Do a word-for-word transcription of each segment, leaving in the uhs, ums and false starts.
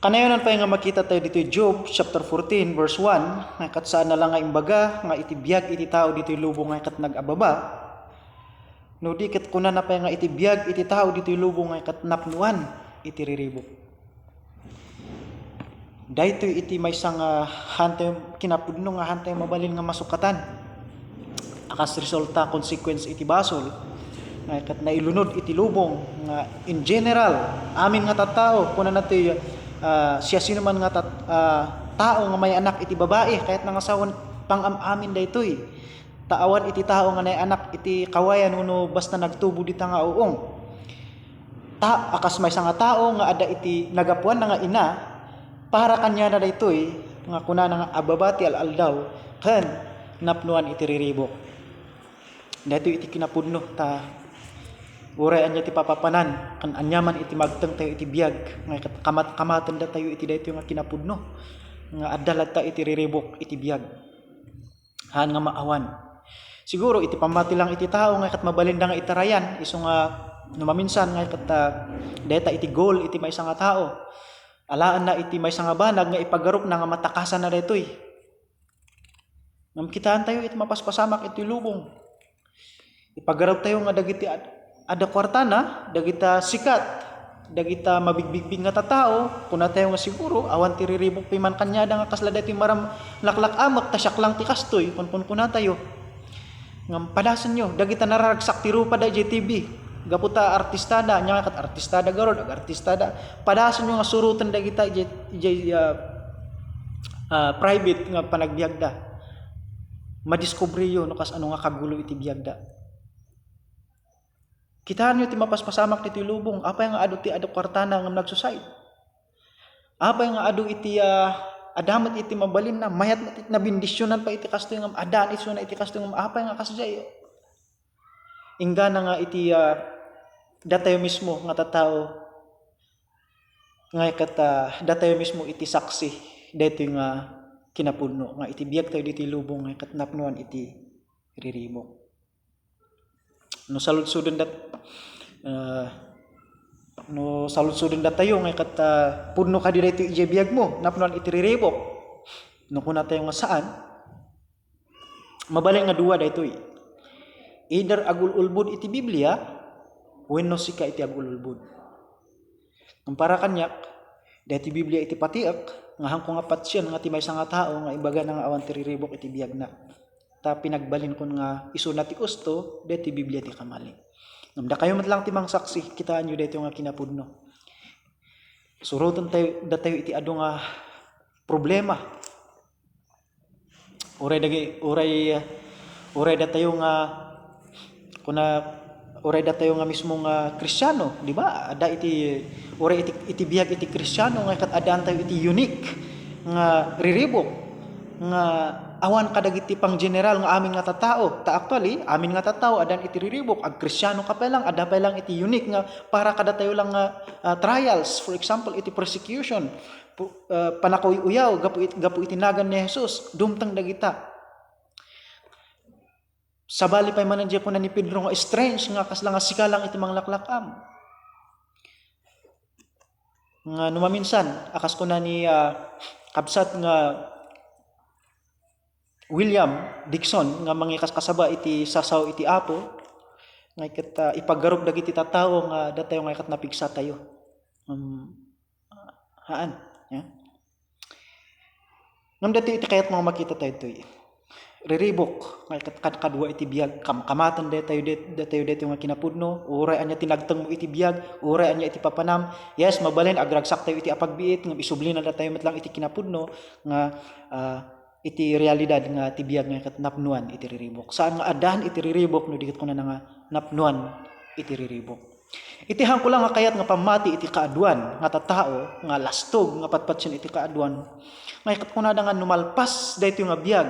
Kanayonan pay nga makita tayo ditoy Job chapter fourteen, verse one, nga ket saan na lang nga imbaga nga iti biag iti tao ditoy lubong nga ket nag-ababa, no di ket kunana pay nga iti biag iti tao ditoy lubong nga ket napnoan iti riribuk. Daytoy iti maysa nga hantay kinapudno nga hantay mabalin nga masukatan. Akas resulta, consequence iti basol nga ket nailunod iti lubong nga in general, amin nga tattao, kunana ti, ah, siasinoman nga tat-, ah, tao nga may anak iti babai, kayat nangasawan pangam-amin daytoy. Ta awan iti tao nga nay anak iti kawayan wenno basta nagtubo dita nga uong. Ta-, akas maysa nga tao nga adda iti nagapuanna nga ina, para kaniana daytoy nga kunana nga ababa ti al-aldaw ken napnoan iti riribuk. Daytoy iti kinapudno ta uray ania ti papapanan ken aniaman iti magteng tayo iti biag nga ket kamat-, kamaten datayo iti daytoy nga kinapudno nga adda latta iti riribuk iti biag. Haan nga maawan. Siguro iti pammati lang iti tao nga ket mabalinda nga itarayan, isu nga no maminsan nga ket, ah, dayta iti goal iti maysa nga tao. Alaenna iti maysa nga banag nga ipagarupna nga matakasanna daytoy. Ngem kitaentayo iti mapaspasamak iti lubong. Ipagaruptayo nga dagiti ad-, adda kuartana, dagita sikat, dagita mabigbigbig nga tattao, kunatayo nga siguro, awan ti riribuk pay man kaniada nga kasla daytoy maram-, laklak-amek, ta siak lang ti kastoy, kunkunkunatayo. Ngem padasenyo, dagita nararagsak ti rupada idiay T V. Gapu ta artistada, ania nga ket artistada garud, agartistada. Padasenyo nga suroten dagita idiay, idiay, ah, ah, private nga panagbiagda. Madiskubriyo no kas ano nga kagulo iti biagda. Kitaenyo ti mapaspasamak ditoy lubong, apay nga adu ti adu kuartana ngem nagsusaid? Apay nga adu iti, ah, adda met iti mabalinna, mayat met iti nabindisionan pay iti kastoy ngem addaan isuna iti kastoy ngem apay nga kasdiay? Inggana nga iti, ah, datayo mismo nga tattao, nga ket, ah, datayo mismo iti saksi daytoy nga kinapudno, nga iti biagtayo ditoy lubong nga ket napnoan iti riribuk. No saludsoden dat-, ah, no saludsoden datayo nga ket, ah, pudno kadi daytoy idiay biagmo, napnoan iti riribuk. No kunatayo nga saan, mabalin nga dua daytoy. Either agul-ulbod iti Biblia, wenno sika iti agul-ulbod. Ngem para kaniak, daytoy Biblia iti patiek, nga haanko nga patien nga ti maysa nga tao nga ibagana nga awan ti riribuk iti biagna. Ta pinagbalinkon nga isuna ti usto, daytoy Biblia ti kamali. Ngem dakayo met lang ti mangsaksi, kitaenyo daytoy nga kinapudno. Suroten tayo, datayo iti adu nga problema. Uray dagi-, uray, uray datayo nga, kuna, uray datayo nga mismo nga Kristiano, di ba? Adda iti, uray iti, iti biag iti Kristiano nga ket addaantayo iti unique nga riribuk nga awan kadagiti pang-general nga amin nga tattao. Ta actually, amin nga tattao addaan iti riribuk. Agkristiano ka pay lang, adda pay lang iti unique nga para kadatayo lang nga, ah, trials. For example, iti persecution. Pu-, ah, pannakakuy-uyaw gapu it-, gapu iti nagan ni Jesus, dumteng dagita. Sabali pay manen diay kuna ni Pedro nga strange nga kasla nga sika lang iti manglaklak-am. Nga no maminsan, a kas kuna ni, ah, kabsat nga William Dixon nga mangikaskasaba iti sasaw iti Apo, nga ket, ah, ipagarup dagiti tattao nga datayo nga ket napigsatayo. Ngem, haan, ya. Ngem daytoy iti kayatmo nga makita tayo ditoy. Riribuk, nga kad-, kadkadua iti biag, kamkamaten daytayo, daytayo, daytayo nga kinapudno, uray ania ti nagtengmo iti biag, uray ania iti papanam. Yes, mabalin, agragsak tayo iti apagbiit, ngem isublina datayo met lang iti kinapudno, nga, ah, iti realidad nga ti biag nga ket napnoan iti riribuk. Saan nga addaan iti riribuk no di ket kunana nga napnoan iti riribuk. Iti haanko lang nga kayat nga pammati iti kaaduan nga tattao nga lastog nga patpatien iti kaaduan. Nga ket kunada nga no malpas daytoy nga biag,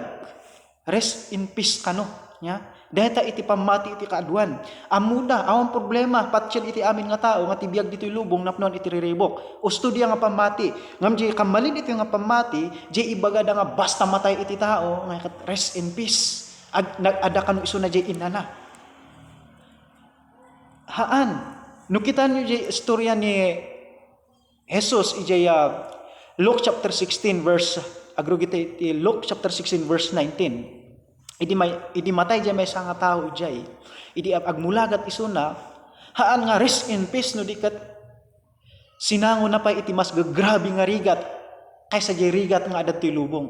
rest in peace kano, nya? Dayta iti pammati iti kaaduan. Ammoda, awan problema, patien iti amin nga tao nga ti biag ditoy lubong napnoan iti riribuk. Usto diay nga pammati. Ngem diay kammalin iti nga pammati, diay ibagada nga basta matay iti tao, nga ket rest in peace. Ag-, nag-, adda kano isuna diay innana. Haan. No kitaenyo diay istorya ni Jesus idiay, ah, Luke chapter sixteen, verse, agrugit ti Luke chapter sixteen, verse nineteen. Idi may, idi matay diay maysa nga tao idiay, idi ag-, agmulagat isuna, haan nga rest in peace no di ket sinangona pay iti mas gagrabe nga rigat kaysa diay rigat nga adda ditoy lubong.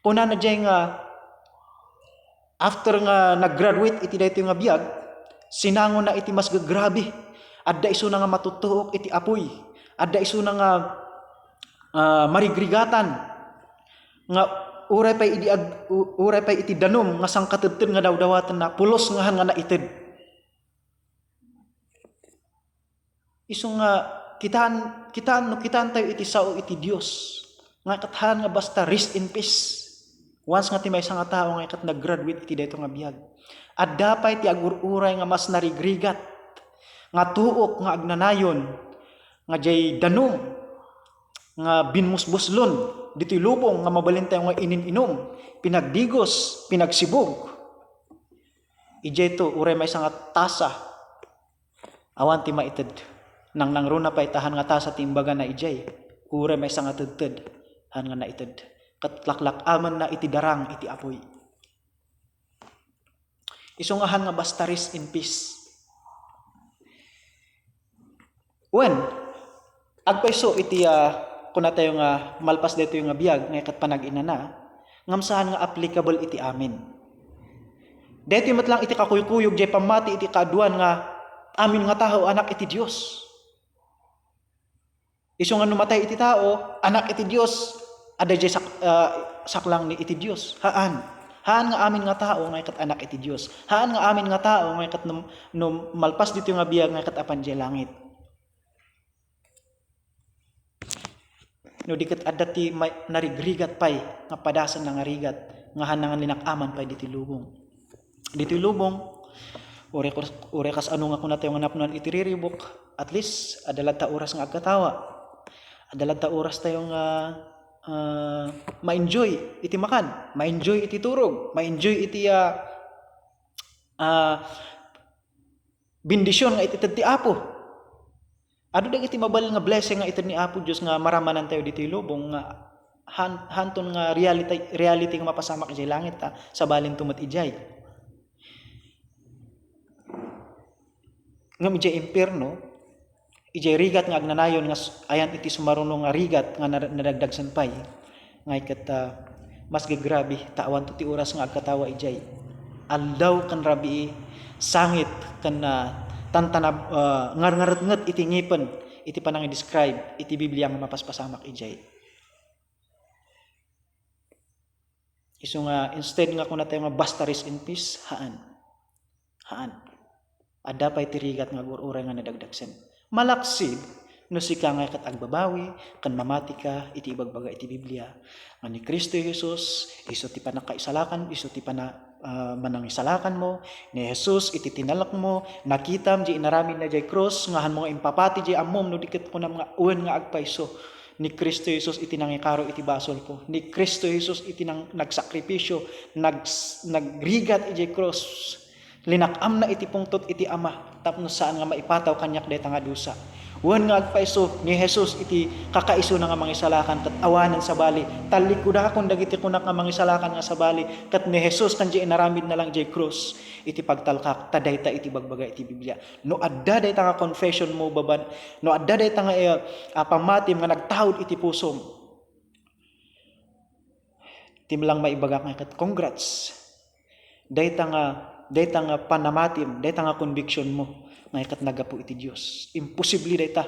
Kunana diay nga, after nga nag-graduate iti daytoy nga biag, sinangona iti mas gagrabe. Adda isuna nga matuttuok iti apuy. Adda isuna nga, ah, marigrigatan. Nga uray pay idi ag-, u-, uray pay iti danum nga sangkatedted nga dawdawatenna, pulos nga han nga naited. Isu nga kitaan, kitaan, no kitaan tayo iti sao iti Dios, nga ket haan nga basta rest in peace. Once nga ti maysa nga tao nga ket nag-graduate iti daytoy nga biag, adda pay ti agur-uray nga mas narigrigat, nga tuok nga agnanayon, nga diay danum nga binmusbuslon ditoy lubong nga mabalin tayo nga inim-inom, pinagdigos, pinagsibug. Idiayto, uray maysa nga tasa, awan ti maited. Nangnangruna pay ta han nga tasa ti imbagana idiay, uray maysa nga tedted, han nga naited. Ket laklak-amenna iti darang iti apuy. Isu nga han nga basta rest in peace. Wen, agpayso iti, ah, kuna tayo nga malpas daytoy nga biag nga iket panag-inana, ngem saan nga applicable iti amin. Daytoy met lang iti kakuykuyog jay pammati iti kaaduan nga amin nga tao anak iti Dios. Isu nga no matay iti tao, anak iti Dios, adda jay sak-, ah, saklang ni iti Dios. Haan. Haan nga amin nga tao nga iket anak iti Dios. Haan nga amin nga tao nga iket no, no malpas ditoy nga biag nga iket apan jay langit. No di ket adda ti may-, narigrigat pay nga padasen nga rigat nga haan nga linak-aman pay ditoy lubong. Ditoy lubong, uray kas-, uray kas-ano nga kuna tayo nga napnoan iti riribuk, at least, adda latta oras nga agkatawa. Adda latta oras tayo nga, ah, ma-enjoy iti makan, ma-enjoy iti turog, ma-enjoy iti, ah, ah, bendision nga itited ti Apo. Adu dagiti mabalin nga blessing nga ited ni Apo Dios nga maramanan tayo ditoy lubong nga han-, hanton nga reality, reality nga mapasamak idiay langit, ta sabalinto met idiay. Ngem idiay impierno, idiay rigat nga agnanayon nga s-, ayan iti sumaruno nga rigat nga nar-, nadagdagsen pay, nga iket, ah, mas gagrabe, ta awanto ti oras nga agkatawa idiay. Aldaw ken rabii, sangit ken, ah, tantanab-, ah, ngarngaretnget iti ngipen iti panangi-describe iti Biblia nga mapaspasamak idiay. Isu nga, instead nga kuna tayo nga basta rest in peace, haan. Haan. Adda pay ti rigat nga agur-uray nga nadagdagsen. Malaksid, no sika nga ket agbabawi, ken mamatika iti ibagbaga iti Biblia, nga ni Cristo Jesus, isu ti panakaisalakan, isu ti pana-, ah, manangisalakan mo, ni Jesus iti tinalek mo, nakitam di inaramid na jay krus, nga han mo nga impapati jay ammom, no di ket kunam nga, wen nga agpayso. Ni Cristo Jesus iti nangikaro iti basolko. Ni Cristo Jesus iti nang-, nagsakripisyo, nags-, nagrigat idiay krus. Linak-amna iti pungtot iti Ama tapno saan nga maipataw kaniak dayta nga dusa. Wen nga agpayso ni Jesus iti kakaisuna nga mangisalakan ket awanen sabali. Tallikudakon dagiti kunak nga mangisalakan nga sabali ket ni Jesus ken di inaramidna lang idiay krus iti pagtalkak ta dayta iti bagbaga iti Biblia. No adda dayta nga confession mo, baban-, no adda dayta nga, eh, ah, pammatim nga nagtaud iti pusom, ti lang maibagak nga ket, congrats. Dayta nga, dayta nga panamatim, dayta nga conviction mo, nga ket naggapu iti Dios. Imposible dayta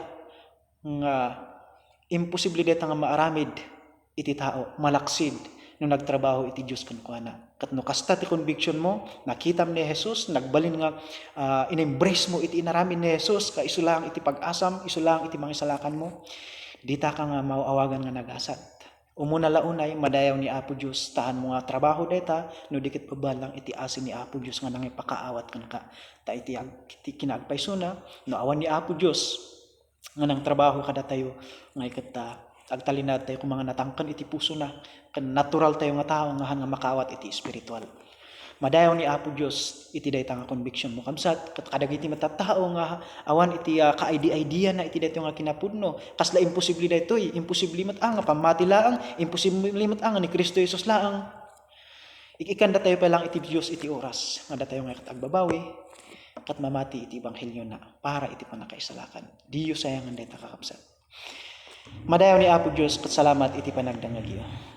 nga, imposible dayta nga maaramid iti tao, malaksid no nagtrabaho iti Dios kenkuana. Ket no kasta ti conviction mo, nakitam ni Jesus, nagbalin nga, ah, in-embrace mo iti inaramid ni Jesus, nga isu lang iti pag-asam, isu lang iti mangisalakan mo, dita ka nga maawagan nga nagasat. Umuna la unay, madayaw ni Apo Dios, ta han mo nga trabaho dayta, no di ket babbalang iti asi ni Apo Dios nga nangipakaawat kenka. Ta iti ag-, iti kinaagpayso na, no awan ni Apo Dios, nga nangtrabaho kadatayo, nga iket ta, agtalinaed tayo koma nga natangken iti puso na, ken natural tayo nga tao nga han nga makaawat iti espiritual. Madayaw ni Apo Dios iti dayta nga conviction mo, kabsat, ket kadagiti met a tao nga awan iti, ah, ka-idea-idea na iti daytoy nga kinapudno. Kasla imposible daytoy, imposible met a nga pammati laeng, imposible met a nga ni Cristo Jesus laeng. Ikikkan datayo pay lang iti Dios iti oras nga datayo nga ket agbabawi, ket mamati iti ebanghelio na para iti pannakaisalakan. Diyo sayangan dayta, kakabsat. Madayaw ni Apo Dios, ket salamat iti panagdangagiyo.